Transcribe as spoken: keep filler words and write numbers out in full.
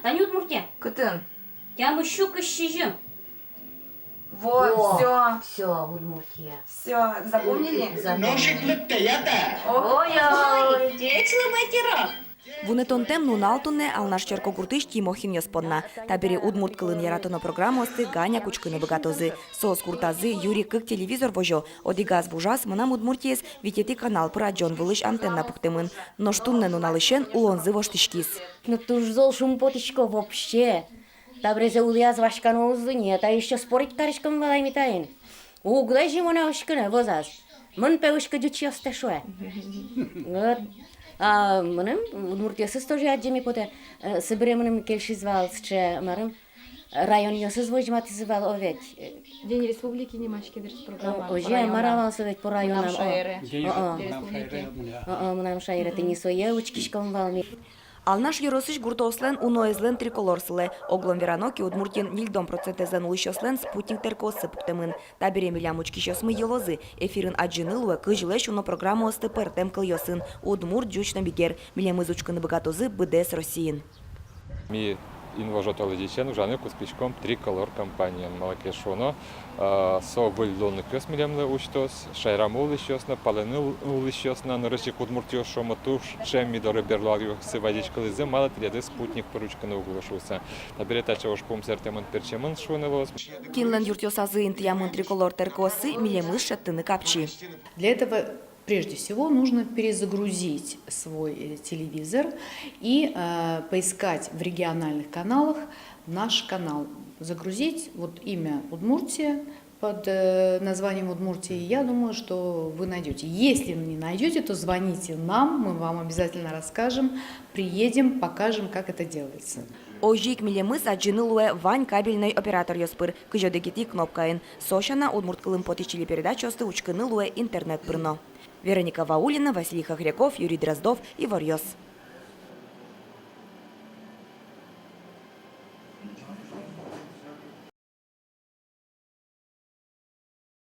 Тани Удмуртия. Кытын? Тямыс сю кызь сизьым. Во, всё. Всё, Удмуртия. Всё, запомнили? Запомнили. Нош ик лыктэ, я та? Ой-ой. Ӟеч лу, матеро. Вунэтонтэм нунал туннэ Алнаш черкогуртысь Тимохинъёс понна. Табере удмурт кылын яратоно программаосты ганяк учкыны быгатозы. Соос гуртазы юри кык телевизор возё, одӥгаз вужаз «Мынам Удмуртиез» витетӥ канал пыр адӟон вылысь антенна пуктэмын. Нош туннэ нуналысен улонзы воштӥськиз. Ну, туж зол шумпотӥсько вообще. Таберезэ улӥяз васькано уз луы ни, а та ещё спорить кариськом вал ай ми таин. Уг лэзьы монэ оскыны возаз. Мын пе учкы ӟучъёстэ, шуэ. Вот. А мыным удмуртъёсыз тоже адӟеме потэ. Э, собере мыным кельшиз вал сыӵе, марым, районъёсыз возьматӥзы вал, о ведь. Э, День республики нимаське дыр программа. О, озьы, мар-а вал со ведь по районам, о. День, о, о. День республики. О, о, «Мынам шаере», тӥни сое учкиськом вал ми. Алнаш ёросысь гуртоослэн уноезлэн триколор сылэ. Оглом верано ке, Удмуртиын ньыльдон процентэзлэн улӥсьёслэн «Спутник» тэркыоссы пуктэмын. Табере милям учкисьёсмы йылозы, эфирын адӟыны луэ, кызьлэсь уно программаосты пӧртэм кылъёсын: удмурт, ӟуч но бигер. Милемыз учкыны быгатозы быдэс Россиын. Ми инвожо толэзьысен ужаны кутскиськом «Триколор» компаниен, малы ке шуоно, а, со выль луонлыкъёс милемлы усьтоз, шаерамы улӥсьёс но, палэнэ ул-, улӥсьёс но, нырысь ик удмуртъёс, шуомы, туж ӵем ми доры берло аръёсы вазиськылӥзы, малы тӥледыз «Спутник» пыр учкыны уг луы шуыса. Табере таӵе ужпум сэртэмын-пертчемын шуыны луоз. Кинлэн юртъёсазы интыямын «Триколор» тэркыоссы, милемыз шедьтыны капчи. Для этого прежде всего нужно перезагрузить свой, э, телевизор и, э, поискать в региональных каналах наш канал. Загрузить вот имя Удмуртия под, э, названием Удмуртия. Я думаю, что вы найдёте. Если не найдёте, то звоните нам, мы вам обязательно расскажем, приедем, покажем, как это делается. Озьы ик милемыз адӟыны луэ вань кабельной операторъёс пыр, кызь одӥгетӥ кнопкаен. Со сяна удмурт кылын потӥсь телепередачаосты учкыны луэ интернет пыр но. Вероника Ваулина, Василий Хохряков, Юрий Дроздов, «Иворъёс».